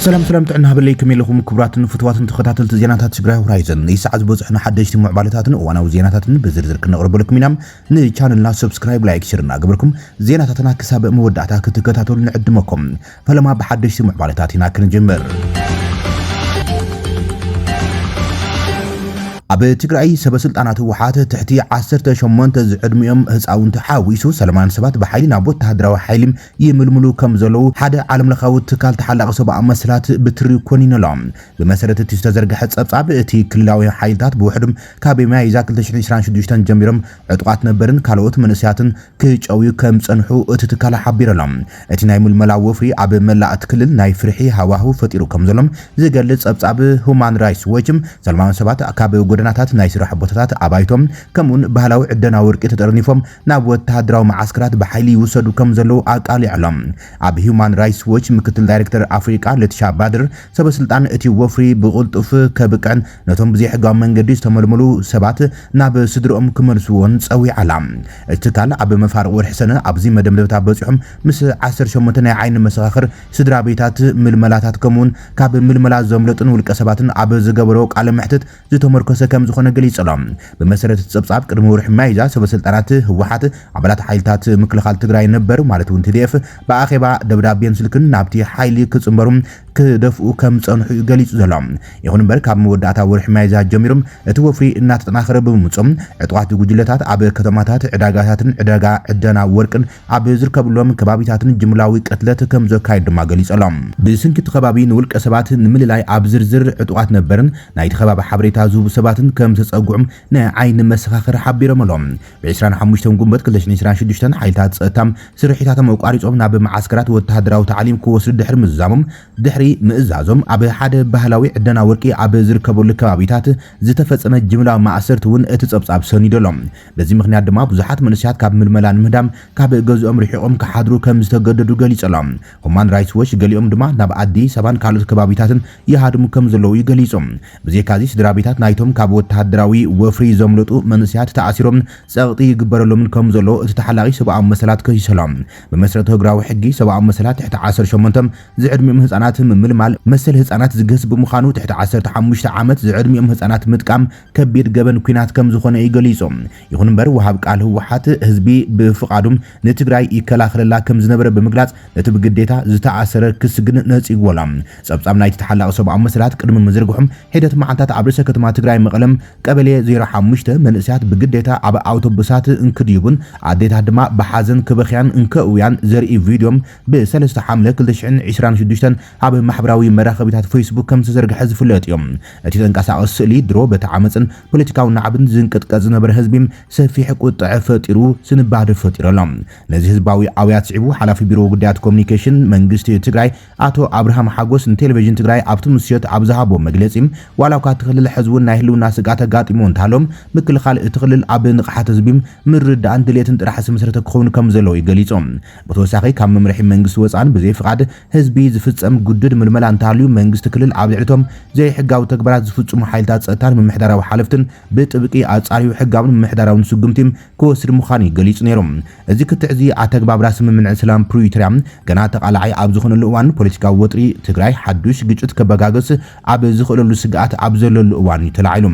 ሰላም ሰላም፣ ጥዕና ሃበለይ፣ ከመይ ኣለኹም ክቡራትን ፍቱዋትን ተኸታተልቲ ዜናታት ትግራይ ሆራይዘን? ንሰዓት ዝበፅሑና ሓደሽቲ ምዕባለታትን እዋናዊ ዜናታትን ብዝርዝር ክነቕርበልኩም ኢና። ንቻነልና ሰብስክራይብ፣ ላይክ፣ ሸር እናገበርኩም ዜናታትና ክሳብ መወዳእታ ክትከታተሉ ንዕድመኩም። ፈለማ ብሓደሽቲ ምዕባለታት ኢና ክንጅምር። ኣብ ትግራይ ሰበ ስልጣናት ህወሓት ትሕቲ ዓሰርተ ሸሞንተ ዝዕድሚኦም ህፃውንቲ ሓዊሱ ሰላማውያን ሰባት ብሓይሊ ናብ ወተሃደራዊ ሓይሊ ይምልምሉ ከም ዘለዉ ሓደ ዓለም ለኻዊ ትካል ተሓላቒ ሰብኣዊ መሰላት ብትሪ ኮኒኑ ኣሎ። ብመሰረት እቲ ዝተዘርግሐ ጸብጻብ፣ እቲ ክልላዊ ሓይልታት ብውሕዱ ካብ ሚያዝያ ክልተ ሽሕን ዕስራን ሽዱሽተን ጀሚሮም ዕጡቓት ነበርን ካልኦት መንእሰያትን ክጨውዩ ከም ጸንሑ እቲ ትካል ሓቢሩ ኣሎ። እቲ ናይ ምልመላ ወፍሪ ኣብ መላእ እቲ ክልል ናይ ፍርሒ ሃዋህው ፈጢሩ ከም ዘሎ ዝገልጽ ጸብጻብ ሁማን ራይትስ ዎች፣ ሰላማውያን ሰባት ካብ ጎደናታት፣ ናይ ስራሕ ቦታታት፣ ኣባይቶም፣ ከምኡውን ባህላዊ ዕደና ወርቂ ተጠርኒፎም ናብ ወተሃደራዊ መዓስከራት ብሓይሊ ይውሰዱ ከም ዘለዉ ኣቃሊዑ ኣሎ። ኣብ ሁማን ራይትስ ዎች ምክትል ዳይሬክተር ኣፍሪቃ ለቲሻ ባድር፣ ሰበ ስልጣን እቲ ወፍሪ ብቕልጡፍ ከብቅዕን ነቶም ብዘይሕጋዊ መንገዲ ዝተመልመሉ ሰባት ናብ ስድርኦም ክመልስዎን ጸዊዓ ኣላ። እቲ ትካል ኣብ መፋርቕ ወርሒ ሰነ ኣብዚ መደምደምታ በጺሖም ምስ ዓሰርተ ሸሞንተ ናይ ዓይኒ መሰኻኽር፣ ስድራ ቤታት፣ ምልመላታት ከምኡውን ካብ ምልመላ ዘምለጡን ውልቀ ሰባትን ኣብ ዝገበሮ ቃለ መሕትት ዝተመርኮሰ ከም ዝኾነ ገሊጹ ኣሎ። ብመሰረት እቲ ጸብጻብ፣ ቅድሚ ወርሒ ሚያዝያ ሰበ ስልጣናት ህወሓት ኣባላት ሓይልታት ምክልኻል ትግራይ ነበር፣ ማለት እውን ቲ ዲ ኤፍ፣ ብኣኼባ ደብዳቤን ስልክን ናብቲ ሓይሊ ክጽንበሩ ክደፍኡ ከም ጸንሑ እዩ ገሊጹ ዘሎ። ይኹን እምበር፣ ካብ መወዳእታ ወርሒ ሚያዝያ ጀሚሩ እቲ ወፍሪ እናተጠናኸረ ብምምጹ፣ ዕጡቓት ጉጅለታት ኣብ ከተማታት፣ ዕዳጋታትን ዕዳጋ ዕደና ወርቅን ኣብ ዝርከብሎም ከባቢታትን ጅምላዊ ቅትለት ከም ዘካየዱ ድማ ገሊጹ ኣሎ። ብሰንኪ እቲ ከባቢ ንውልቀ ሰባት ንምልላይ ኣብ ዝርዝር ዕጡቓት ነበርን ናይቲ ከባቢ ሓበሬታ ዝህቡ ሰባትን ከም ዝተጸግዑም ናይ ዓይኒ መሰኻኽር ሓቢሮም ኣለዉ። ብ ዕስራን ሓሙሽተን ጉንበት ክልተ ሽሕን ዕስራን ሽዱሽተን ሓይልታት ጸጥታ ስርሒታቶም ኣቋሪጾም ናብ መዓስከራት ወተሃደራዊ ታዕሊም ክወስዱ ድሕሪ ምዝዛሞም፣ ድሕሪ ምእዛዞም ኣብ ሓደ ባህላዊ ዕደና ወርቂ ኣብ ዝርከበሉ ከባቢታት ዝተፈጸመ ጅምላዊ ማእሰርቲ እውን እቲ ጸብጻብ ሰኒዱ ኣሎ። በዚ ምኽንያት ድማ ብዙሓት መንእሰያት ካብ ምልመላ ንምህዳም ካብ ገዝኦም ርሒቖም ክሓድሩ ከም ዝተገደዱ ገሊጹ ኣሎ። ሁማን ራይትስ ዎች ገሊኦም ድማ ናብ ኣዲስ ኣበባን ካልኦት ከባቢታትን ይሃድሙ ከም ዘለዉ እዩ ገሊጹ። ብዘይካዚ፣ ስድራ ቤታት ናይቶም ካብ ወተሃደራዊ ወፍሪ ዘምለጡ መንእሰያት ተኣሲሮም ጸቕጢ ይግበረሎምን ከም ዘሎ እቲ ተሓላቒ ሰብኣዊ መሰላት ከሲሱ ኣሎ። ብመሰረት ሃገራዊ ሕጊ ሰብኣዊ መሰላት፣ ትሕቲ ዓሰርተ ሸሞንተ ዝዕድሚኦም ህጻናት ምምልማል መሰል ህጻናት ዝግህስ ብምዃኑ፣ ትሕቲ ዓሰርተ ሓሙሽተ ዓመት ዝዕድሚኦም ህጻናት ምጥቃም ከቢድ ገበን ኲናት ከም ዝኾነ እዩ ገሊጹ። ይኹን እምበር፣ ወሃብ ቃል ህወሓት፣ ህዝቢ ብፍቓዱ ንትግራይ ይከላኸለላ ከም ዝነበረ ብምግላጽ፣ ነቲ ብግዴታ ዝተኣሰረ ክሲ ግን ነጺግዎ ኣሎ። ጸብጻብ ናይቲ ተሓላቒ ሰብኣዊ መሰላት ቅድሚ ምዝርግሖም፣ ሒደት መዓልታት ኣብ ርእሰ ከተማ ትግራይ መቐለም ቀበሌ ዜሮ ሓሙሽተ መንእሰያት ብግዴታ ኣብ ኣውቶቡሳት እንክድይቡን ኣዴታት ድማ ብሓዘን ክበኽያን እንከእውያን ዘርኢ ቪድዮም ብሰለስተ ሓምለ ክልተ ሽሕን ዕስራን ሽዱሽተን ኣብ ማሕበራዊ መራኸቢታት ፌስቡክ ከም ዝተዘርግሐ ዝፍለጥ እዩ። እቲ ተንቀሳቓሲ ስእሊ ድሮ በቲ ዓመጽን ፖለቲካዊ ናዕብን ዝንቅጥቀጥ ዝነበረ ህዝቢ ሰፊሕ ቁጥዐ ፈጢሩ ስንባደ ፈጢሩ ኣሎ። ነዚ ህዝባዊ ኣውያት ስዒቡ፣ ሓላፊ ቢሮ ጉዳያት ኮሙኒኬሽን መንግስቲ ትግራይ ኣቶ ኣብርሃም ሓጎስ ንቴሌቪዥን ትግራይ ኣብቲ ምሽት ኣብ ዝሃቦ መግለጺ፣ ዋላ እኳ እቲ ክልል ሕዚ እውን ናይ ህልውና ስግኣት ኣጋጢሞ እንተሃሎም፣ ምክልኻል እቲ ክልል ኣብ ንቕሓት ህዝቢ ምርዳእን ድሌትን ጥራሕ ዝመሰረተ ክኸውን ከም ዘለዎ እዩ ገሊጹ። ብተወሳኺ፣ ካብ መምርሒ መንግስቲ ወፃእን ብዘይ ፍቓድ ህዝቢ ዝፍጸም ግዱድ ምልመላ እንተሃልዩ፣ መንግስቲ ክልል ኣብ ልዕሊ እቶም ዘይሕጋዊ ተግባራት ዝፍጽሙ ሓይልታት ጸጥታን ምምሕዳራዊ ሓለፍትን ብጥብቂ ኣጻርዩ ሕጋውን ምምሕዳራውን ስጉምቲ ክወስድ ምዃኑ እዩ ገሊጹ ነይሩ። እዚ ክትዕ እዚ ኣተግባብራ ስምምዕ ሰላም ፕሪቶርያ ገና ተቓላዓይ ኣብ ዝኾነሉ እዋን፣ ፖለቲካዊ ወጥሪ ትግራይ ሓዱሽ ግጭት ከበጋግስ ኣብ ዝኽእለሉ ስግኣት ኣብ ዘለሉ እዋን እዩ ተላዒሉ።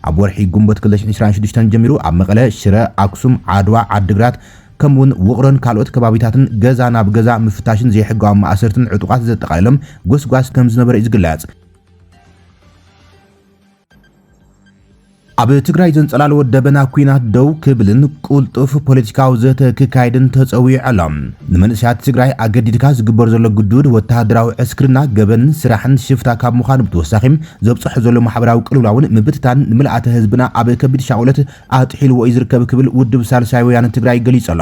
ኣብ ወርሒ ጉንበት ክልተ ሽሕን ዕስራን ሽዱሽተን ጀሚሩ ኣብ መቐለ፣ ሽረ፣ ኣክሱም፣ ዓድዋ፣ ዓድግራት ከምኡውን ውቕሮን ካልኦት ከባቢታትን ገዛ ናብ ገዛ ምፍታሽን ዘይሕጋዊ ማእሰርትን ዕጡቓት ዘጠቓለሎም ጎስጓስ ከም ዝነበረ እዩ ዝግለጽ። ኣብ ትግራይ ዘንጸላልዎ ደበና ኲናት ደው ክብልን ቅልጡፍ ፖለቲካዊ ዘተ ክካየድን ተጸዊዑ ኣሎ። ንመንእሰያት ትግራይ ኣገዲድካ ዝግበር ዘሎ ግዱድ ወተሃደራዊ ዕስክርና ገበንን ስራሕን ሽፍታ ካብ ምዃኑ ብተወሳኺ፣ ዘብጽሖ ዘሎ ማሕበራዊ ቅልውላውን ምብትታን ንምልኣተ ህዝብና ኣብ ከቢድ ሻቕሎት ኣጥሒልዎ እዩ ዝርከብ ክብል ውድብ ሳልሳይ ወያነ ትግራይ ገሊጹ ኣሎ።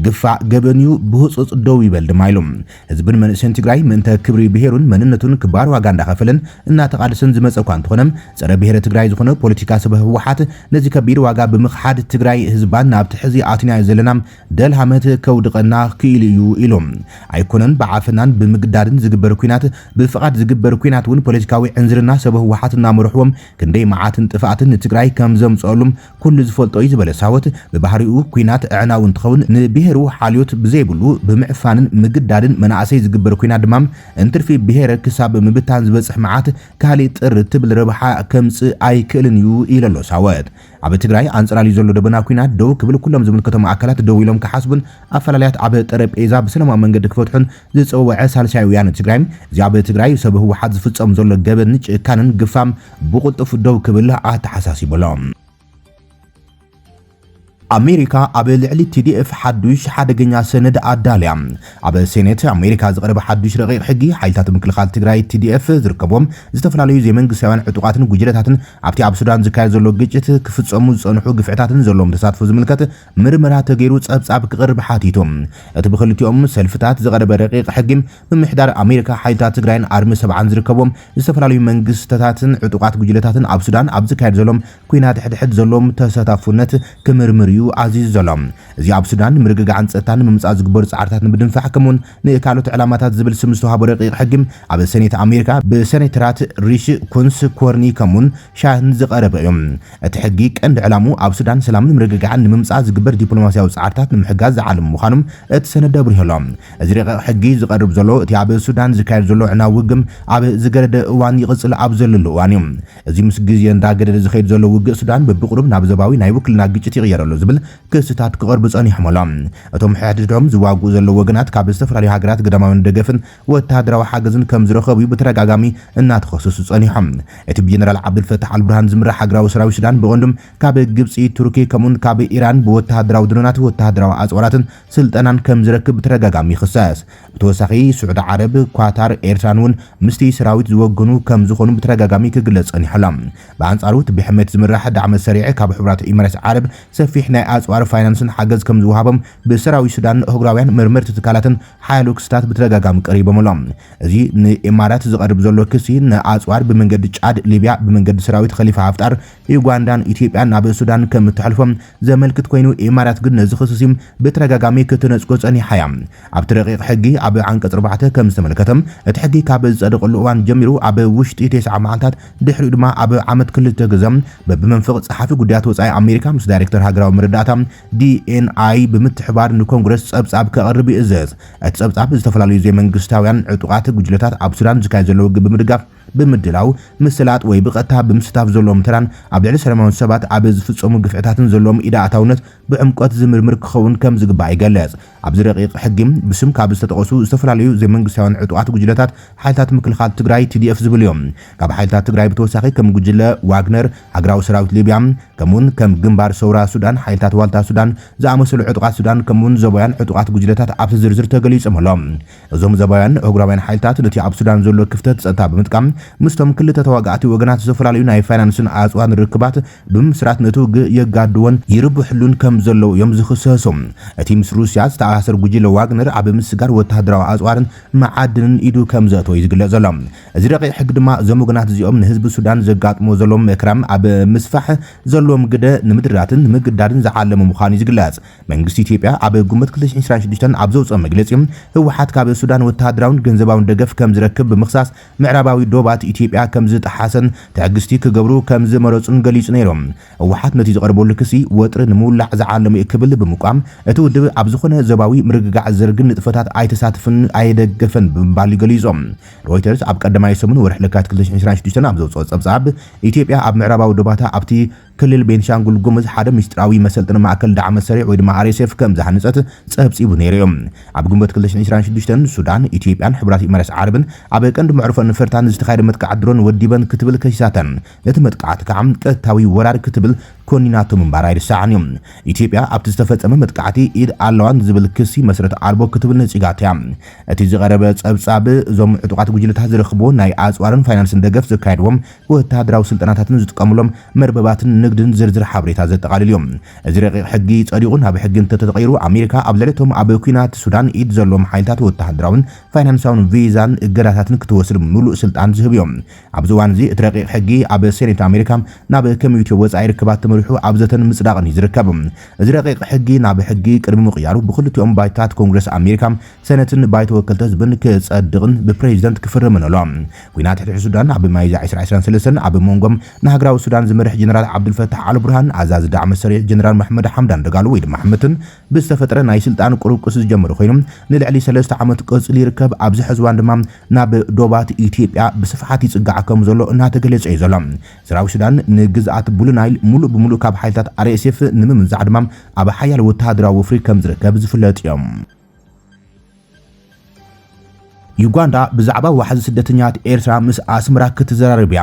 ግፋ ገበን እዩ፣ ብህጹጽ ደው ይበል ድማ ኢሉ። ህዝብን መንእሰይን ትግራይ ምእንተ ክብሪ ብሄሩን መንነቱን ክባር ዋጋ እንዳኸፈለን እናተቓለሰን ዝመጸ እኳ እንተኾነ፣ ጸረ ብሄረ ትግራይ ዝኾነ ፖለቲካ ሰብኣዊ ህወሓት ነዚ ከቢድ ዋጋ ብምኽሓድ ትግራይ ህዝባን ናብቲ ሕዚ ኣቲናዮ ዘለና ደልሃመት ከውድቐና ክኢሉ እዩ ኢሉ። ኣይኮነን ብዓፈናን ብምግዳድን ዝግበር ኲናት፣ ብፍቓድ ዝግበር ኲናት እውን ፖለቲካዊ ዕንዝርና ሰብ ህወሓት እናመርሕዎም ክንደይ መዓትን ጥፍኣትን ንትግራይ ከም ዘምፀሉም ኩሉ ዝፈልጦ እዩ ዝበለ ሳወት፣ ብባህሪኡ ኲናት ኣዕናዊ እንትኸውን ንብሄሩ ሓልዮት ብዘይብሉ ብምዕፋንን ምግዳድን መናእሰይ ዝግበር ኲናት ድማ እንትርፊ ብሄረ ክሳብ ምብታን ዝበፅሕ መዓት ካሊእ ጥር ትብል ረብሓ ከምፅእ ኣይክእልን እዩ ኢለሎ ሳወት። ኣብ ትግራይ ኣንፀላልዩ ዘሎ ደበና ኲናት ደው ክብል ኩሎም ዝምልከቶም ኣካላት ደው ኢሎም ክሓስቡን ኣፈላልያት ኣብ ጠረጴዛ ብሰላማዊ መንገዲ ክፈትሑን ዝፀወዐ ሳልሳይ ወያነ ትግራይ፣ እዚ ኣብ ትግራይ ሰብ ህወሓት ዝፍፀም ዘሎ ገበን ጭካንን ግፋም ብቕልጡፍ ደው ክብል ኣተሓሳሲቡ ኣሎ። ኣሜሪካ ኣብ ልዕሊ ቲ ዲ ኤፍ ሓዱሽ ሓደገኛ ሰነድ ኣዳልያ። ኣብ ሴኔት ኣሜሪካ ዝቐረበ ሓዱሽ ረቂቕ ሕጊ ሓይልታት ምክልኻል ትግራይ ቲ ዲ ኤፍ ዝርከቦም ዝተፈላለዩ ዘይመንግስታውያን ዕጡቓትን ጉጅለታትን ኣብቲ ኣብ ሱዳን ዝካየድ ዘሎ ግጭት ክፍጸሙ ዝጸንሑ ግፍዕታትን ዘለዎም ተሳትፎ ዝምልከት ምርመራ ተገይሩ ጸብጻብ ክቐርብ ሓቲቱ። እቲ ብክልቲኦም ሰልፍታት ዝቐረበ ረቂቕ ሕጊ ምምሕዳር ኣሜሪካ ሓይልታት ትግራይን ኣርሚ ሰብዓን ዝርከቦም ዝተፈላለዩ መንግስታትን ዕጡቓት ጉጅለታትን ኣብ ሱዳን ኣብ ዝካየድ ዘሎ ኲናት ሕድሕድ ዘለዎም ተሳታፉነት ክምርምር እዩ ኣዚዙ ዘሎ። እዚ ኣብ ሱዳን ምርግጋዕን ጸጥታን ንምምጻእ ዝግበሩ ጻዕርታት ንምድንፋዕ ከምኡውን ንካልኦት ዕላማታት ዝብል ስም ዝተዋህቦ ረቂቕ ሕጊ ኣብ ሰኔት ኣሜሪካ ብሰኔተራት ሪሽ ኩንስ፣ ኮርኒ ከምኡውን ሻህን ዝቐረበ እዩ። እቲ ሕጊ ቀንዲ ዕላሙ ኣብ ሱዳን ሰላምን ምርግጋዕን ንምምጻእ ዝግበር ዲፕሎማሲያዊ ጻዕርታት ንምሕጋዝ ዝዓለሙ ምዃኑ እቲ ሰነድ ኣብሪሁ ኣሎ። እዚ ረቂቕ ሕጊ ዝቐርብ ዘሎ እቲ ኣብ ሱዳን ዝካየድ ዘሎ ዕናዊ ውግም ኣብ ዝገደደ እዋን ይቕጽል ኣብ ዘለሉ እዋን እዩ። እዚ ምስ ግዜ እንዳገደደ ዝኸይድ ዘሎ ውግእ ሱዳን በብቕሩብ ናብ ዘባዊ ናይ ውክልና ግጭት ይቕየር ኣሎ ዝብል ክስታት ክቐርቡ ጸኒሖም ኣሎ። እቶም ሕድሕዶም ዝዋግኡ ዘለዉ ወገናት ካብ ዝተፈላለዩ ሃገራት ግዳማውያን ደገፍን ወተሃደራዊ ሓገዝን ከም ዝረኸቡ እዩ ብተደጋጋሚ እናተኸሰሱ ጸኒሖም። እቲ ብጀነራል ዓብዱልፈታሕ ኣልቡርሃን ዝምራሕ ሃገራዊ ሰራዊት ሱዳን ብቐንዱም ካብ ግብጺ፣ ቱርኪ ከምኡን ካብ ኢራን ብወተሃደራዊ ድሮናት፣ ወተሃደራዊ ኣጽዋራትን ስልጠናን ከም ዝረክብ ብተደጋጋሚ ይኽሰስ። ብተወሳኺ ስዑዲ ዓረብ፣ ኳታር፣ ኤርትራን እውን ምስቲ ሰራዊት ዝወገኑ ከም ዝኾኑ ብተደጋጋሚ ክግለጽ ጸኒሑ ኣሎ። ብኣንጻሩ እቲ ብሕመት ዝምራሕ ዳዕመ ሰሪዕ ካብ ሕቡራት ኢማራት ዓረብ ሰፊሕ ናይ ኣጽዋር ፋይናንስን ሓገዝ ከም ዝወሃቦም ብሰራዊት ሱዳን፣ ኣህጉራውያን መርመርቲ ትካላትን ሓያሎ ክስታት ብተደጋጋሚ ቀሪቦም ኣሎ። እዚ ንኢማራት ዝቐርብ ዘሎ ክሲ ንኣጽዋር ብመንገዲ ጫድ፣ ሊብያ ብመንገዲ ሰራዊት ኸሊፋ ሃፍጣር፣ ዩጋንዳን ኢትዮጵያን ናብ ሱዳን ከም እተሕልፎም ዘመልክት ኮይኑ፣ ኢማራት ግን ነዚ ክሲ ብተደጋጋሚ ክትነጽጎ ጸኒሓ እያ። ኣብቲ ረቂቕ ሕጊ ኣብ ዓንቀጽ ኣርባዕተ ከም ዝተመልከተ፣ እቲ ሕጊ ካብ ዝጸደቐሉ እዋን ጀሚሩ ኣብ ውሽጢ ተስዓ መዓልታት፣ ድሕሪኡ ድማ ኣብ ዓመት ክልተ ግዘ በብመንፍቕ ጸሓፊ ጉዳያት ወጻኢ ኣሜሪካ ምስ ዳይሬክተር ሃገራዊ መረዳእታ ዲ ኤን ኣይ ብምትሕባር ንኮንግረስ ጸብጻብ ከቕርብ ይእዘዝ። እቲ ጸብጻብ ዝተፈላለዩ ዘይመንግስታውያን ዕጡቓት ጉጅለታት ኣብ ሱዳን ዝካየድ ዘሎ ውግእ ብምድጋፍ፣ ብምድላው፣ ምስላጥ ወይ ብቐጥታ ብምስታፍ ዘለዎም ተራን ኣብ ልዕሊ ሰላማውያን ሰባት ኣብ ዝፍጸሙ ግፍዕታትን ዘለዎም ኢድ ኣእታውነት ብዕምቆት ዝምርምር ክኸውን ከም ዝግባእ ይገልጽ። ኣብዚ ረቂቕ ሕጊ ብስም ካብ ዝተጠቐሱ ዝተፈላለዩ ዘይመንግስታውያን ዕጡቓት ጉጅለታት ሓይልታት ምክልኻል ትግራይ ቲ ዲ ኤፍ ዝብል እዮም። ካብ ሓይልታት ትግራይ ብተወሳኺ ከም ጉጅለ ዋግነር፣ ሃገራዊ ሰራዊት ሊብያ፣ ከምኡውን ከም ግንባር ሰውራ ሱዳን፣ ሓይልታት ዋልታ ሱዳን ዝኣመሰሉ ዕጡቓት ሱዳን፣ ከምኡውን ዞባውያን ዕጡቓት ጉጅለታት ኣብቲ ዝርዝር ተገሊጾም ኣለዉ። እዞም ዞባውያን ኣህጉራውያን ሓይልታት ነቲ ኣብ ሱዳን ዘሎ ክፍተት ጸጥታ ብምጥቃም ምስቶም ክልተ ተዋጋእቲ ወገናት ዝተፈላለዩ ናይ ፋይናንስን ኣጽዋርን ርክባት ብምምስራት ነቲ ውግእ የጋድዎን ይርብሕሉን ከም ዘለዉ እዮም ዝኽሰሱ። እቲ ምስ ሩስያ ዝተኣሳሰር ጉጅለ ዋግነር ኣብ ምስጋር ወተሃደራዊ ኣጽዋርን መዓድንን ኢዱ ከም ዘእተወ እዩ ዝግለጽ ዘሎ። እዚ ረቂቕ ሕጊ ድማ እዞም ወገናት እዚኦም ንህዝቢ ሱዳን ዘጋጥሞ ዘለዎም መከራ ኣብ ምስፋሕ ዘለዎም ግደ ንምድራትን ንምግዳድን ዝዓለመ ምዃኑ እዩ ዝግለጽ። መንግስቲ ኢትዮጵያ ኣብ ግንቦት ክልተ ሺሕ ዕስራን ሽዱሽተን ኣብ ዘውፅኦ መግለፂ፣ ህወሓት ካብ ሱዳን ወተሃደራውን ገንዘባውን ደገፍ ከም ዝረክብ ብምኽሳስ፣ ምዕራባዊ ዶባት ኢትዮጵያ ከም ዝጠሓሰን ትዕግስቲ ክገብሩ ከም ዝመረፁን ገሊጹ ነይሩ። ህወሓት ነቲ ዝቐርበሉ ክሲ ወጥሪ ንምውላዕ ዝዓለመ እዩ ክብል ብምቋም፣ እቲ ውድብ ኣብ ዝኾነ ዞባዊ ምርግጋዕ ዘርግን ንጥፈታት ኣይተሳትፍን ኣይደገፈን ብምባል እዩ ገሊጹ። ሮይተርስ ኣብ ቀዳማይ ሰሙን ወርሒ ለካቲት ክልተ ሺሕ ዕስራን ሽዱሽተን ኣብ ዘውፅኦ ጸብጻብ፣ ኢትዮጵያ ኣብ ምዕራባዊ ዶባታ ኣብቲ ክልል ቤንሻንጉል ጉሙዝ ሓደ ምስጢራዊ መሰልጠኒ ማእከል ዳዕመ ሰሪዕ ወይ ድማ ኣር ኤስ ኤፍ ከም ዝሃነጸት ጸብጺቡ ነይሩ እዩ። ኣብ ግንቦት ክልተ ሺሕ ዕስራን ሽዱሽተን ሱዳን፣ ኢትዮጵያን ሕቡራት ኢማራት ዓረብን ኣብ ቀንዲ መዕርፎ ነፈርታን ዝተኻየደ መጥቃዕቲ ድሮን ወዲበን ክትብል ከሲሳተን፣ ነቲ መጥቃዕቲ ከዓ ቀጥታዊ ወራር ክትብል ኮኒናቶ ምንባር ኣይርሳዕን እዩ። ኢትዮጵያ ኣብቲ ዝተፈጸመ መጥቃዕቲ ኢድ ኣለዋን ዝብል ክሲ መስረት ኣልቦ ክትብል ነጺጋቶ እያ። እቲ ዝቐረበ ጸብጻብ እዞም ዕጡቓት ጉጅለታት ዝረኽብዎ ናይ ኣጽዋርን ፋይናንስን ደገፍ ዘካየድዎም ወተሃደራዊ ስልጠናታትን ዝጥቀምሎም መርበባትን ንግድን ዝርዝር ሓበሬታ ዘጠቓልል እዩ። እዚ ረቂቕ ሕጊ ጸዲቑ ናብ ሕጊ እንተተቐይሩ፣ ኣሜሪካ ኣብ ልዕሊ እቶም ኣብ ኲናት ሱዳን ኢድ ዘለዎም ሓይልታት ወተሃደራውን ፋይናንሳውን ቪዛን እገዳታትን ክትወስድ ምሉእ ስልጣን ዝህብ እዩ። ኣብዚ እዋን እዚ እቲ ረቂቕ ሕጊ ኣብ ሴኔት ኣሜሪካ ናብ ኮሚቴ ወጻኢ ርክባት ተመሪሑ ኣብ ዘተን ምጽዳቕን እዩ ዝርከብ። እዚ ረቂቕ ሕጊ ናብ ሕጊ ቅድሚ ምቕያሩ ብክልቲኦም ባይታት ኮንግረስ ኣሜሪካ ሰነትን ባይቶ ወከልቲ ህዝብን ክጸድቕን ብፕሬዚደንት ክፍርምን ኣሎ። ኲናት ሕድሕድ ሱዳን ኣብ ሚያዝያ ዕስራ ዕስራን ሰለስተን ኣብ መንጎም ንሃገራዊ ሱዳን ዝመርሕ ጀነራል ዓብዱልፈታሕ ኣልቡርሃን፣ ኣዛዚ ዳዕመ ሰሪዕ ጀነራል መሐመድ ሓምዳን ደጋሎ ወይ ድማ ሕምትን ብዝተፈጥረ ናይ ስልጣን ቁርቁስ ዝጀመረ ኮይኑ፣ ንልዕሊ ሰለስተ ዓመት ቀጺሉ ይርከብ። ኣብዚ ሕዚ እዋን ድማ ናብ ዶባት ኢትዮጵያ ብስፍሓት ይጽጋዕ ከም ዘሎ እናተገለጸ እዩ ዘሎ። ሰራዊት ሱዳን ንግዝኣት ብሉ ናይል ሙሉእ ብሙሉእ ካብ ሓይልታት ኣር ኤስ ኤፍ ንምምንዛዕ ድማ ኣብ ሓያል ወተሃደራዊ ወፍሪ ከም ዝርከብ ዝፍለጥ እዮም። ዩጋንዳ ብዛዕባ ዋሕዚ ስደተኛት ኤርትራ ምስ ኣስመራ ክትዘራረብ እያ።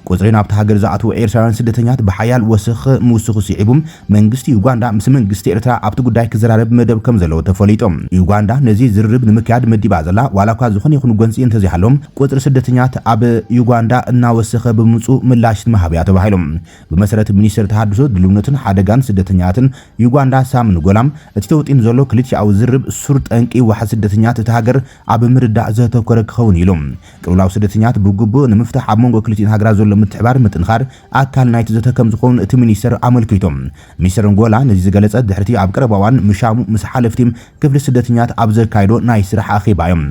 ቁጽሪ ናብታ ሃገር ዝኣትዉ ኤርትራውያን ስደተኛት ብሓያል ወስኽ ምውስኹ ስዒቡ፣ መንግስቲ ዩጋንዳ ምስ መንግስቲ ኤርትራ ኣብቲ ጉዳይ ክዘራረብ መደብ ከም ዘለዎ ተፈሊጡ። ዩጋንዳ ነዚ ዝርርብ ንምክያድ መዲባ ዘላ፣ ዋላ እኳ ዝኾነ ይኹን ጎንጺ እንተዘይሃሎም፣ ቁጽሪ ስደተኛት ኣብ ዩጋንዳ እናወሰኸ ብምምጹ ምላሽ ምሃብ እያ ተባሂሉ። ብመሰረት ሚኒስትር ተሃድሶ ድልውነትን ሓደጋን ስደተኛትን ዩጋንዳ ሳም ንጎላ፣ እቲ ተወጢኑ ዘሎ ክልቲኣዊ ዝርብ ሱር ጠንቂ ዋሕዚ ስደተኛት እታ ሃገር ኣብ ምርዳእ ዘተኮረ ክኸውን ኢሉ። ቅልውላው ስደተኛት ብግቡእ ንምፍታሕ ኣብ መንጎ ክልቲኡን ሃገራት ዘሎ ምትሕባር ምጥንኻር ኣካል ናይቲ ዘተ ከም ዝኸውን እቲ ሚኒስተር ኣመልኪቱ። ሚኒስተር ንጎላ ነዚ ዝገለጸ ድሕሪቲ ኣብ ቀረባ እዋን ምሻሙ ምስ ሓለፍቲ ክፍሊ ስደተኛት ኣብ ዘካየዶ ናይ ስራሕ ኣኼባ እዮም።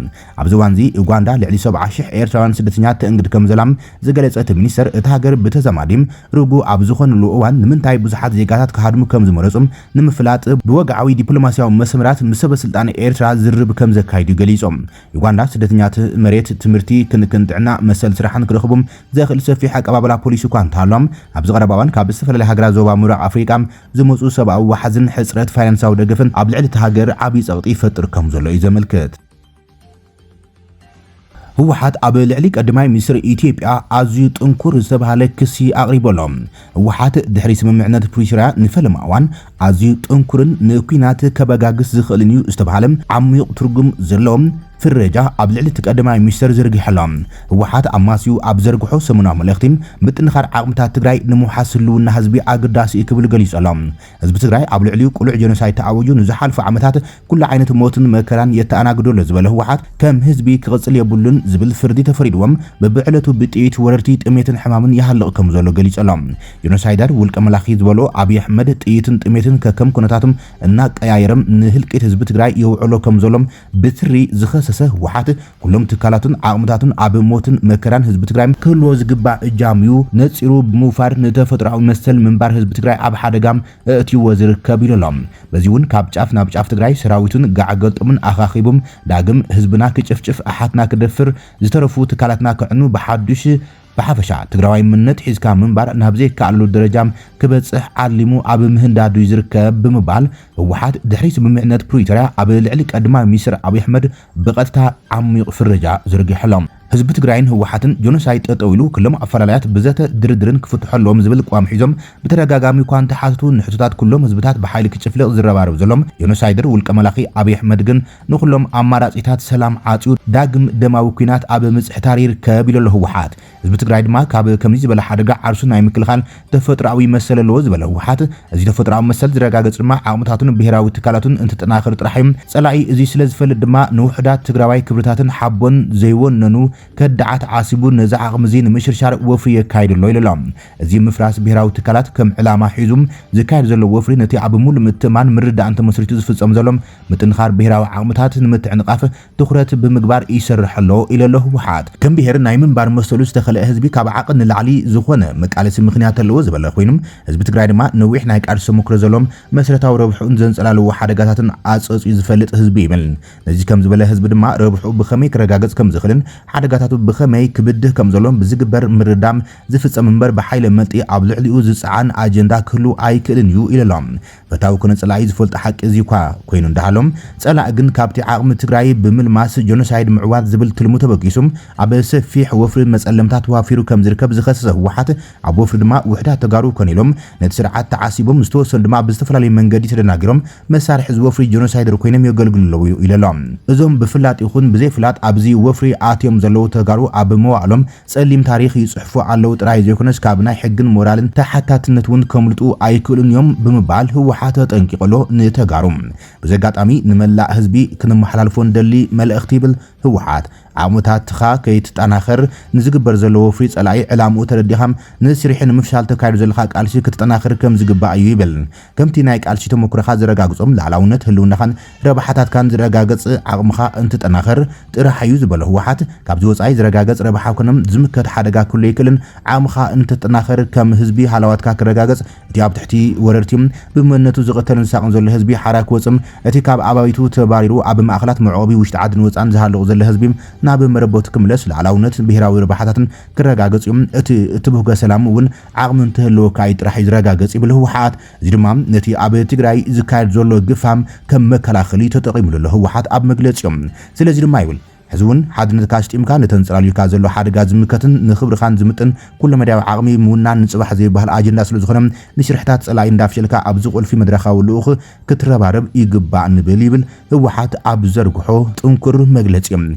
ኣብዚ እዋን እዚ ዩጋንዳ ልዕሊ ሰብዓ ሽሕ ኤርትራውያን ስደተኛት ተእንግድ ከም ዘላ ዝገለጸ እቲ ሚኒስተር፣ እቲ ሃገር ብተዛማዲ ርጉእ ኣብ ዝኾነሉ እዋን ንምንታይ ብዙሓት ዜጋታት ክሃድሙ ከም ዝመረጹ ንምፍላጥ ብወግዓዊ ዲፕሎማስያዊ መስመራት ምስ ሰበ ስልጣን ኤርትራ ዝርርብ ከም ዘካይዱ ገሊጾም። ዩጋንዳ ስደተኛት መሬት፣ ትምህርቲ፣ ክንክን ጥዕና፣ መሰል ስራሕን ክረኽቡ ዘኽእል ሰፊሕ ኣቀባብላ ፖሊሲ እኳ እንተሃሎም፣ ኣብዚ ቀረባ እዋን ካብ ዝተፈላለያ ሃገራት ዞባ ምብራቕ ኣፍሪቃ ዝመጹ ሰብኣዊ ዋሕዝን ሕጽረት ፋይናንሳዊ ደገፍን ኣብ ልዕሊ እቲ ሃገር ዓብዪ ጸቕጢ ይፈጥር ከም ዘሎ እዩ ዘመልክት። ህወሓት ኣብ ልዕሊ ቀዳማይ ሚኒስትር ኢትዮጵያ ኣዝዩ ጥንኩር ዝተባሃለ ክሲ ኣቕሪቡ ኣሎ። ህወሓት ድሕሪ ስምምዕነት ፕሪቶርያ ንፈለማ እዋን ኣዝዩ ጥንኩርን ንኲናት ከበጋግስ ዝኽእልን እዩ ዝተባሃለ ዓሚቕ ትርጉም ዘለዎ ፍረጃ ኣብ ልዕሊ እቲ ቀዳማይ ሚኒስትር ዘርጊሑ ኣሎ። ህወሓት ኣማስዩ ኣብ ዘርግሖ ሰሙናዊ መልእኽቲ፣ ምጥንኻር ዓቕምታት ትግራይ ንምውሓስ ህልውና ህዝቢ ኣገዳሲ እዩ ክብል ገሊጹ ኣሎ። ህዝቢ ትግራይ ኣብ ልዕሊኡ ቅሉዕ ጀኖሳይድ ተኣዊጁ ንዝሓልፉ ዓመታት ኩሉ ዓይነት ሞትን መከራን የተኣናግዶ ኣሎ ዝበለ ህወሓት፣ ከም ህዝቢ ክቕጽል የብሉን ዝብል ፍርዲ ተፈሪድዎም፣ በብዕለቱ ብጥይት ወረርቲ ጥሜትን ሕማምን ይሃልቕ ከም ዘሎ ገሊጹ ኣሎ። ጀኖሳይደር ውልቀ መላኺ ዝበሎ ኣብይ ኣሕመድ ጥይትን ጥሜትን ከከም ኩነታቶም እናቀያየረም ንህልቂት ህዝቢ ትግራይ የውዕሎ ከም ዘሎም ብትሪ ዝኸሰሰ ህወሓት፣ ኩሎም ትካላቱን ዓቕምታቱን ኣብ ሞትን መከራን ህዝቢ ትግራይ ክህልዎ ዝግባእ እጃም እዩ ነጺሩ ብምውፋር ንተፈጥሮኣዊ መሰል ምንባር ህዝቢ ትግራይ ኣብ ሓደጋ እእትይዎ ዝርከብ ኢሉ ኣሎ። በዚ እውን ካብ ጫፍ ናብ ጫፍ ትግራይ ሰራዊቱን ጋዕ ገልጦምን ኣኻኺቡም ዳግም ህዝብና ክጭፍጭፍ፣ ኣሓትና ክደፍር፣ ዝተረፉ ትካላትና ክዕኑ፣ ብሓዱሽ ብሓፈሻ ትግራዋይ መንነት ሒዝካ ምንባር ናብ ዘይከኣለሉ ደረጃ ክበጽሕ ዓሊሙ ኣብ ምህንዳዱ እዩ ዝርከብ ብምባል ህወሓት ድሕሪ ስምምዕነት ፕሪቶርያ ኣብ ልዕሊ ቀዳማይ ሚኒስትር ኣብይ ኣሕመድ ብቐጥታ ዓሚቕ ፍረጃ ዘርጊሑ ኣሎ። ህዝቢ ትግራይን ህወሓትን ጀኖሳይድ ጠጠው ኢሉ ክሎም ኣፈላላያት ብዘተ ድርድርን ክፍትሑ ኣለዎም ዝብል ቅዋም ሒዞም ብተደጋጋሚ እኳ እንተሓትቱ ንሕቶታት ኩሎም ህዝብታት ብሓይሊ ክጭፍልቕ ዝረባረብ ዘሎም ጀኖሳይደር ውልቀ መላኺ ኣብይ ኣሕመድ ግን ንኩሎም ኣማራጺታት ሰላም ዓጽዩ ዳግም ደማዊ ኲናት ኣብ ምጽሕታር ይርከብ ኢሉ ኣሎ ህወሓት። ህዝቢ ትግራይ ድማ ካብ ከምዚ ዝበለ ሓደጋ ዓርሱ ናይ ምክልኻል ተፈጥሮኣዊ መሰል ኣለዎ ዝበለ ህወሓት፣ እዚ ተፈጥሮኣዊ መሰል ዝረጋገጽ ድማ ዓቕምታቱን ብሄራዊ ትካላቱን እንትጠናኸር ጥራሕ እዩ። ጸላኢ እዚ ስለ ዝፈልጥ ድማ ንውሑዳት ትግራዋይ ክብርታትን ሓቦን ዘይወነኑ ከዳዓት ዓሲቡ ነዚ ዓቕሚ እዚ ንምሽርሻር ወፍሪ የካይድ ኣሎ ኢሉ ኣሎ። እዚ ምፍራስ ብሄራዊ ትካላት ከም ዕላማ ሒዙ ዝካየድ ዘሎ ወፍሪ ነቲ ኣብ ሙሉእ ምትእማን ምርዳእን ተመስሪቱ ዝፍጸም ዘሎ ምጥንኻር ብሄራዊ ዓቕምታት ንምትዕንቓፍ ትኹረት ብምግባር ይሰርሕ ኣሎ ኢሉ ኣሎ ህወሓት። ከም ብሄር ናይ ምንባር መሰሉ ዝተኸልአ ህዝቢ ካብ ዓቕን ንላዕሊ ዝኾነ መቃለሲ ምኽንያት ኣለዎ ዝበለ ኮይኑ፣ ህዝቢ ትግራይ ድማ ነዊሕ ናይ ቃልሲ ተመክሮ ዘለዎም መሰረታዊ ረብሕኡን ዘንጸላልዎ ሓደጋታትን ኣጸጽዩ ዝፈልጥ ህዝቢ ይብል። ነዚ ከም ዝበለ ህዝቢ ድማ ረብሕኡ ብኸመይ ክረጋገጽ ከም ዝኽእልን ሓደጋታቱ ብኸመይ ክብድህ ከም ዘሎን ብዝግበር ምርዳም ዝፍጸም እምበር ብሓይለ መልጢ ኣብ ልዕሊኡ ዝጸዓን ኣጀንዳ ክህሉ ኣይክእልን እዩ ኢሉ ኣሎ። ፈታዊ ኮነ ጸላኢ ዝፈልጦ ሓቂ እዚ እኳ ኮይኑ እንዳሃሎም፣ ጸላኢ ግን ካብቲ ዓቕሚ ትግራይ ብምልማስ ጀኖሳይድ ምዕዋት ዝብል ትልሙ ተበጊሱ ኣብ ሰፊሕ ወፍሪ መጸለምታት ተዋፊሩ ከም ዝርከብ ዝኸሰሰ ህወሓት፣ ኣብ ወፍሪ ድማ ውሕዳት ተጋሩ ኮነ ኢሎም ነቲ ስርዓት ተዓሲቦም፣ ዝተወሰኑ ድማ ብዝተፈላለዩ መንገዲ ተደናጊሮም መሳርሒ እዚ ወፍሪ ጀኖሳይደር ኮይኖም የገልግሉ ኣለዉ ኢሉ ኣሎ። እዞም ብፍላጥ ይኹን ብዘይፍላጥ ኣብዚ ወፍሪ ኣትዮም ዘለዉ ዘለዉ ተጋሩ ኣብ መዋእሎም ጸሊም ታሪኽ ይጽሕፉ ኣለዉ ጥራይ ዘይኮነስ ካብ ናይ ሕግን ሞራልን ተሓታትነት እውን ከምልጡ ኣይክእሉን እዮም ብምባል ህወሓት ኣጠንቂቑ ኣሎ ንተጋሩ። በዚ ኣጋጣሚ ንመላእ ህዝቢ ክነመሓላልፎ ንደሊ መልእኽቲ ይብል ህወሓት። ዓቕምታትኻ ከይትጠናኸር ንዝግበር ዘሎ ወፍሪ ጸላኢ ዕላምኡ ተረዲኻ ንስሪሒ ንምፍሻል ተካይዶ ዘለኻ ቃልሲ ክትጠናኸር ከም ዝግባእ እዩ ይብል። ከምቲ ናይ ቃልሲ ተመኩሮኻ ዘረጋግጾም ልኣላውነት ህልውናኻን ረብሓታትካን ዝረጋገጽ ዓቕምኻ እንትጠናኸር ጥራሕ እዩ ዝበሎ ህወሓት፣ ካብዚ ወጻኢ ዝረጋገጽ ረብሓ ኮነ ዝምከት ሓደጋ ክህሉ ኣይክእልን። ዓቕምኻ እንትጠናኸር ከም ህዝቢ ሃለዋትካ ክረጋገጽ እቲ ኣብ ትሕቲ ወረርቲ ብመንነቱ ዝቐተልን ዝሳቕን ዘሎ ህዝቢ ሓራ ክወጽም፣ እቲ ካብ ኣባይቱ ተባሪሩ ኣብ ማእኸላት መዕቆቢ ውሽጢ ዓድን ወጻን ዝሃለቑ ዘሎ ህዝቢ ናብ መረበቱ ክምለስ፣ ልኣላውነት ብሄራዊ ረብሓታትን ክረጋገጽ እዩ። እቲ እትብህጎ ሰላም እውን ዓቕሚ እንትህልወካ እዩ ጥራሕ እዩ ዝረጋገጽ ይብል ህወሓት። እዚ ድማ ነቲ ኣብ ትግራይ ዝካየድ ዘሎ ግፋም ከም መከላኸሊ ተጠቒሙሉ ኣሎ ህወሓት ኣብ መግለጺኦም። ስለዚ ድማ ይብል፣ ሕዚ እውን ሓድነትካ ኣስጢምካ ነተን ጸላልዩካ ዘሎ ሓደጋ ዝምከትን ንኽብርኻን ዝምጥን ኩለመዳያዊ ዓቕሚ ምውናን ንጽባሕ ዘይበሃል ኣጀንዳ ስለ ዝኾነ፣ ንሽርሕታት ጸላኢ እንዳፍሸልካ ኣብዚ ቁልፊ መድረኻዊ ልኡኽ ክትረባረብ ይግባእ ንብል ይብል ህወሓት ኣብ ዘርግሖ ጥንኩር መግለጺ።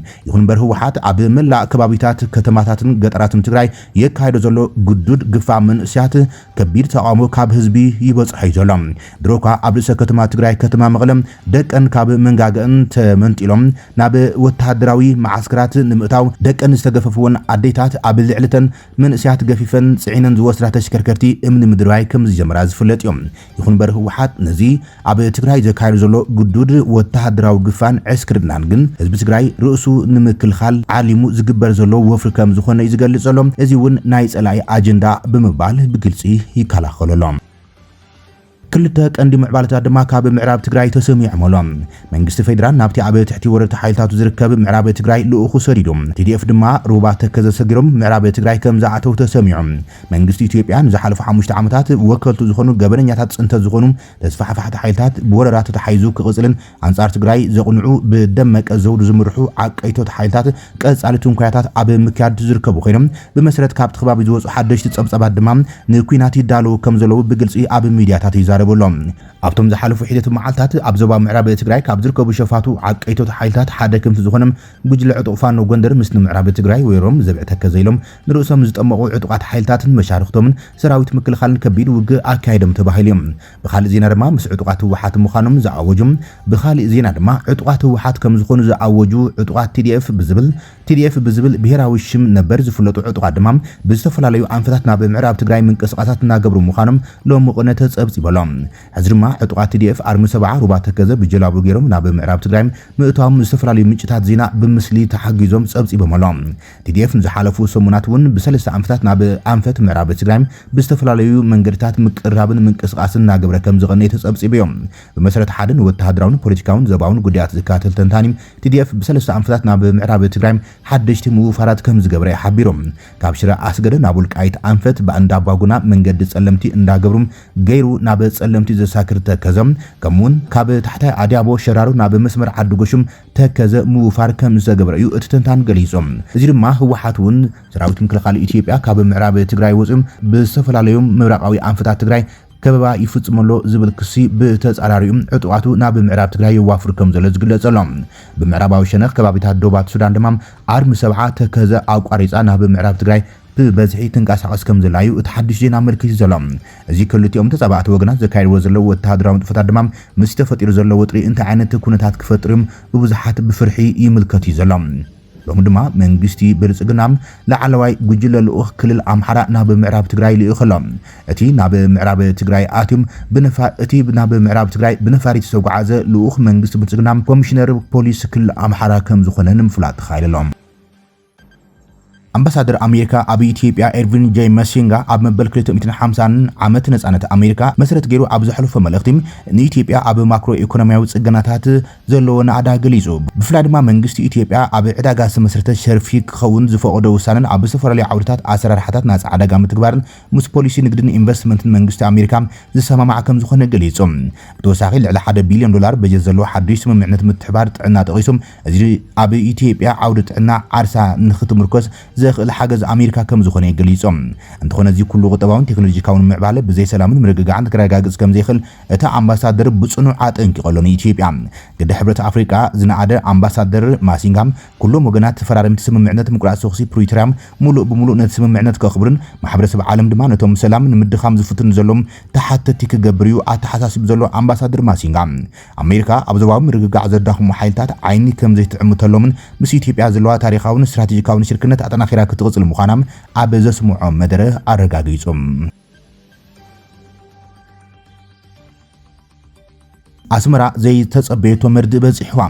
ይኹን እምበር ህወሓት ኣብ መላእ ከባቢታት ከተማታትን ገጠራትን ትግራይ የካየዶ ዘሎ ግዱድ ግፋ መንእሰያት ከቢድ ተቓውሞ ካብ ህዝቢ ይበጽሖ እዩ ዘሎ። ድሮኳ ኣብ ርእሰ ከተማ ትግራይ ከተማ መቐለ ደቀን ካብ መንጋገእን ተመንጢሎም ናብ ወተሃደራዊ መዓስከራት ንምእታው ደቀን ዝተገፈፍወን ኣዴታት ኣብ ልዕልተን መንእሰያት ገፊፈን ጽዒነን ዝወስዳ ተሽከርከርቲ እምኒ ምድርባይ ከም ዝጀመራ ዝፍለጥ እዩ። ይኹን እምበር ህወሓት ነዚ ኣብ ትግራይ ዘካየዱ ዘሎ ግዱድ ወተሃደራዊ ግፋን ዕስክርናን ግን ህዝቢ ትግራይ ርእሱ ንምክልኻል ዓሊሙ ዝግበር ዘሎ ወፍሪ ከም ዝኾነ እዩ ዝገልጽ ዘሎ። እዚ እውን ናይ ጸላኢ ኣጀንዳ ብምባል ብግልጺ ይከላኸሉ ኣሎ። ክልተ ቀንዲ ምዕባለታት ድማ ካብ ምዕራብ ትግራይ ተሰሚዖም ኣሎ። መንግስቲ ፌዴራል ናብቲ ኣብ ትሕቲ ወረርቲ ሓይልታቱ ዝርከብ ምዕራብ ትግራይ ልኡኹ ሰዲዱ። ቲ ዲ ኤፍ ድማ ሩባ ተከዘ ሰጊሮም ምዕራብ ትግራይ ከም ዝኣተው ተሰሚዑ። መንግስቲ ኢትዮጵያ ንዝሓለፉ ሓሙሽተ ዓመታት ወከልቱ ዝኾኑ ገበነኛታት ጽንተት ዝኾኑ ተስፋሕፋሕቲ ሓይልታት ብወረራ ተተሓሒዙ ክቕጽልን ኣንጻር ትግራይ ዘቕንዑ ብደመቀ ዘውዱ ዝምርሑ ዓቀይቶት ሓይልታት ቀጻሊ ትንኮያታት ኣብ ምክያድ ዝርከቡ ኮይኖም፣ ብመሰረት ካብቲ ከባቢ ዝወጹ ሓደሽቲ ጸብጻባት ድማ ንኲናት ይዳለዉ ከም ዘለዉ ብግልጺ ኣብ ሚድያታት ይዛረቡ ኣሎ። ኣብቶም ዝሓለፉ ሒደት መዓልታት ኣብ ዞባ ምዕራብ ትግራይ ካብ ዝርከቡ ሸፋቱ ዓቀይቶት ሓይልታት ሓደ ከምቲ ዝኾነ ጉጅለ ዕጡቕ ፋኖ ጎንደር ምስ ንምዕራብ ትግራይ ወይሮም ዘብዒ ተከዘ ኢሎም ንርእሶም ዝጠመቑ ዕጡቓት ሓይልታትን መሻርኽቶምን ሰራዊት ምክልኻልን ከቢድ ውግእ ኣካይዶም ተባሂሉ እዩ። ብኻልእ ዜና ድማ ምስ ዕጡቓት ህወሓት ምዃኖም ዝኣወጁ፣ ብኻልእ ዜና ድማ ዕጡቓት ህወሓት ከም ዝኾኑ ዝኣወጁ ዕጡቓት ቲ ዲ ኤፍ ብዝብል፣ ቲ ዲ ኤፍ ብዝብል ብሄራዊ ሽም ነበር ዝፍለጡ ዕጡቓት ድማ ብዝተፈላለዩ ኣንፈታት ናብ ምዕራብ ትግራይ ምንቅስቓሳት እናገብሩ ምዃኖም ሎሚ ቅነ ተጸብጺቡ ኣሎ። ሕዚ ድማ ዕጡቓት ቲ ዲ ኤፍ ኣርሚ ሰብዓ ሩባ ተከዘ ብጀላቡ ገይሮም ናብ ምዕራብ ትግራይ ምእታዎም ዝተፈላለዩ ምንጭታት ዜና ብምስሊ ተሓጊዞም ጸብጺቦም ኣሎ። ቲ ዲ ኤፍ ንዝሓለፉ ሰሙናት እውን ብሰለስተ ኣንፈታት ናብ ኣንፈት ምዕራብ ትግራይ ብዝተፈላለዩ መንገድታት ምቅርራብን ምንቅስቓስን እናገበረ ከም ዝቐነየ ተጸብጺቡ እዩ። ብመሰረት ሓደ ንወተሃደራውን ፖለቲካውን ዞባውን ጉዳያት ዝከታተል ተንታኒ፣ ቲ ዲ ኤፍ ብሰለስተ ኣንፈታት ናብ ምዕራብ ትግራይ ሓደሽቲ ምውፋራት ከም ዝገበረ እዩ ሓቢሩ። ካብ ሽረ ኣስገደ ናብ ወልቃይት ኣንፈት ብእንዳ ኣባጉና መንገዲ ጸለምቲ እንዳገብሩ ገይሩ ናብ ጸለምቲ ዘሳክር ተከዘ፣ ከምኡውን ካብ ታሕታይ ኣድያቦ ሸራሮ ናብ መስመር ዓዲ ጎሹም ተከዘ ምውፋር ከም ዝተገበረ እዩ እቲ ተንታኒ ገሊጹ። እዚ ድማ ህወሓት እውን ሰራዊት ምክልኻል ኢትዮጵያ ካብ ምዕራብ ትግራይ ወፂኡ ብዝተፈላለዩ ምብራቓዊ ኣንፈታት ትግራይ ከበባ ይፍጽም ኣሎ ዝብል ክሲ ብተጻራሪኡ ዕጡቓቱ ናብ ምዕራብ ትግራይ የዋፍር ከም ዘሎ ዝግለጽ ዘሎ። ብምዕራባዊ ሸነኽ ከባቢታት ዶባት ሱዳን ድማ ኣርሚ ሰብዓ ተከዘ ኣቋሪጻ ናብ ምዕራብ ትግራይ ብበዝሒ ትንቀሳቐስ ከም ዘላ እዩ እቲ ሓድሽ ዜና ኣመልኪቱ ዘሎ። እዚ ክልቲኦም ተጻባእቲ ወገናት ዘካየድዎ ዘለዉ ወተሃደራዊ ንጥፈታት ድማ ምስቲ ተፈጢሩ ዘሎ ወጥሪ እንታይ ዓይነት ኩነታት ክፈጥር እዮም ብብዙሓት ብፍርሒ ይምልከት እዩ ዘሎ። ሎሚ ድማ መንግስቲ ብልጽግና ላዕለዋይ ጉጅለ ልኡኽ ክልል ኣምሓራ ናብ ምዕራብ ትግራይ ልኢኹ ኣሎ። እቲ ናብ ምዕራብ ትግራይ ኣትዮም ብነፋ-፣ እቲ ናብ ምዕራብ ትግራይ ብነፋሪት ዝተጓዓዘ ልኡኽ መንግስቲ ብልጽግና ኮሚሽነር ፖሊስ ክልል ኣምሓራ ከም ዝኾነ ንምፍላጥ ተኻኢሉ ኣሎ። ኣምባሳደር ኣሜሪካ ኣብ ኢትዮጵያ ኤርቪን ጄ መሲንጋ ኣብ መበል ክልተ ሚእትን ሓምሳን ዓመት ነጻነት ኣሜሪካ መሰረት ገይሩ ኣብ ዘሕለፎ መልእኽቲ ንኢትዮጵያ ኣብ ማክሮ ኢኮኖሚያዊ ጽገናታት ዘለዎ ናእዳ ገሊጹ። ብፍላይ ድማ መንግስቲ ኢትዮጵያ ኣብ ዕዳጋ ዝተመስረተ ሸርፊ ክኸውን ዝፈቐዶ ውሳነን ኣብ ዝተፈላለዩ ዓውድታት ኣሰራርሓታት ናጻ ዕዳጋ ምትግባርን ምስ ፖሊሲ ንግድን ኢንቨስትመንትን መንግስቲ ኣሜሪካ ዝሰማማዕ ከም ዝኾነ ገሊጹ። ብተወሳኺ ልዕሊ ሓደ ቢልዮን ዶላር በጀት ዘለዎ ሓድሽ ስምምዕነት ምትሕባር ጥዕና ጠቒሱ፣ እዚ ኣብ ኢትዮጵያ ዓውዲ ጥዕና ዓርሳ ንክትምርኮስ ዘኽእል ሓገዝ ኣሜሪካ ከም ዝኾነ ገሊጾም። እንተኾነ፣ እዚ ኩሉ ቁጠባውን ቴክኖሎጂካውን ምዕባለ ብዘይ ሰላምን ምርግጋዕን ክረጋግጽ ከም ዘይኽእል እቲ ኣምባሳደር ብጽኑዕ ኣጠንቂቖ ኣሎ። ንኢትዮጵያ ግደ ሕብረት ኣፍሪቃ ዝነኣደ ኣምባሳደር ማሲንጋ፣ ኩሎም ወገናት ተፈራረምቲ ስምምዕነት ምቁራጽ ተኹሲ ፕሪቶርያ ምሉእ ብምሉእ ነቲ ስምምዕነት ከኽብሩን ማሕበረሰብ ዓለም ድማ ነቶም ሰላም ንምድኻም ዝፍትኑ ዘለዎም ተሓተቲ ክገብር እዩ ኣተሓሳሲቡ ዘሎ ኣምባሳደር ማሲንጋ። ኣሜሪካ ኣብ ዞባዊ ምርግጋዕ ዘዳኽሙ ሓይልታት ዓይኒ ከም ዘይትዕምተሎምን ምስ ኢትዮጵያ ዘለዋ ታሪኻውን ስትራቴጂካውን ሽርክነት ኣጠናኺራ ክትቕጽል ምዃና ኣብ ዘስምዖ መደረ ኣረጋጊጹ። ኣስመራ ዘይተጸበየቶ መርድእ በጺሕዋ።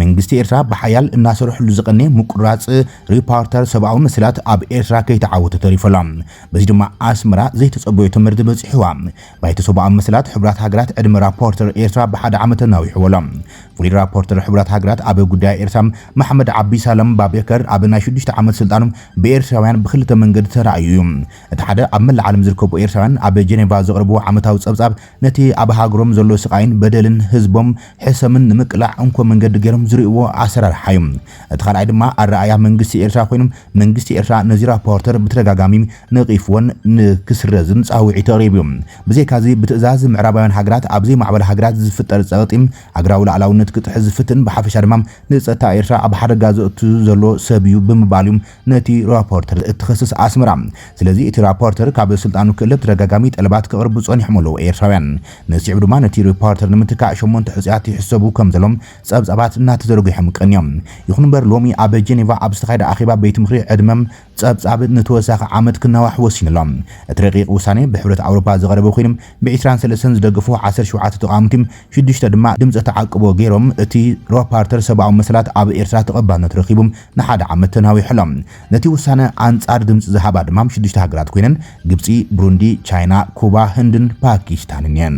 መንግስቲ ኤርትራ ብሓያል እናሰርሕሉ ዝቐነ ምቁራጽ ሪፖርተር ሰብኣዊ መሰላት ኣብ ኤርትራ ከይተዓወተ ተሪፉ ኣሎ። በዚ ድማ ኣስመራ ዘይተጸበየቶ መርድእ በጺሕዋ። ባይቶ ሰብኣዊ መሰላት ሕቡራት ሃገራት ዕድመ ራፖርተር ኤርትራ ብሓደ ዓመት ተናዊሕዎ ኣሎ። ፍሉይ ራፖርተር ሕቡራት ሃገራት ኣብ ጉዳይ ኤርትራ መሓመድ ዓቢ ሳለም ባቤከር ኣብ ናይ ሽዱሽተ ዓመት ስልጣኑ ብኤርትራውያን ብክልተ መንገዲ ተራእዩ እዩ። እቲ ሓደ ኣብ መላእ ዓለም ዝርከቡ ኤርትራውያን ኣብ ጀኔቫ ዘቕርብዎ ዓመታዊ ጸብጻብ ነቲ ኣብ ሃገሮም ዘሎ ስቓይን በደልን ህዝቦም ሕሰምን ንምቅላዕ እንኮ መንገዲ ገይሮም ዝርእይዎ ኣሰራርሓ እዩ። እቲ ካልኣይ ድማ ኣረኣእያ መንግስቲ ኤርትራ ኮይኖም መንግስቲ ኤርትራ ነዚ ራፖርተር ብተደጋጋሚ ነቒፍዎን ንክስረዝን ጻውዒት ኣቕሪቡ እዩ። ብዘይካዚ ብትእዛዝ ምዕራባውያን ሃገራት ኣብ ዘይማዕበለ ሃገራት ዝፍጠር ጸቕጢ ሃገራዊ ሉዓላውነት ክጥሕስ ዝፍትን ብሓፈሻ ድማ ንጸጥታ ኤርትራ ኣብ ሓደጋ ዘእቱ ዘሎ ሰብ እዩ ብምባል እዩ ነቲ ራፖርተር እትኸስስ ኣስመራ። ስለዚ እቲ ራፖርተር ካብ ስልጣኑ ክእለ ብተደጋጋሚ ጠለባት ከቕርቡ ጸኒሖም ኣለዉ ኤርትራውያን። ንስዒቡ ድማ ነቲ ሪፖርተር ንምትካእ ሸሞንተ ሕጹያት ይሕሰቡ ከም ዘሎም ጸብጻባት እናተዘርግሖም ቀንዮም። ይኹን እምበር ሎሚ ኣብ ጀኔቫ ኣብ ዝተኻየደ ኣኼባ ቤት ምኽሪ ዕድመ ጸብጻብ ንተወሳኺ ዓመት ክናዋሕ ወሲኑ ኣሎ። እቲ ረቂቕ ውሳኔ ብሕብረት ኣውሮፓ ዝቐረበ ኮይኑ ብ ዕስራን ሰለስተን ዝደገፉ ዓሰርተ ሸውዓተ ተቓወምቲ ሽዱሽተ ድማ ድምፂ ተዓቅቦ ገይሮም እቲ ሮፓርተር ሰብኣዊ መሰላት ኣብ ኤርትራ ተቐባልነት ረኺቡ ንሓደ ዓመት ተናዊሑ ኣሎ። ነቲ ውሳነ ኣንጻር ድምፂ ዝሃባ ድማ ሽዱሽተ ሃገራት ኮይነን ግብፂ፣ ብሩንዲ፣ ቻይና፣ ኩባ፣ ህንድን ፓኪስታንን እየን።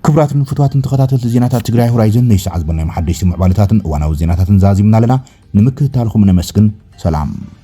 ክቡራትን ፍቱዋትን ተኸታተልቲ ዜናታት ትግራይ ሆራይዘን ናይ ሰዓት ዝበልናዮም ሓደሽቲ ምዕባለታትን እዋናዊ ዜናታትን ዛዚምና ኣለና። ንምክትታልኩም ነመስግን። ሰላም።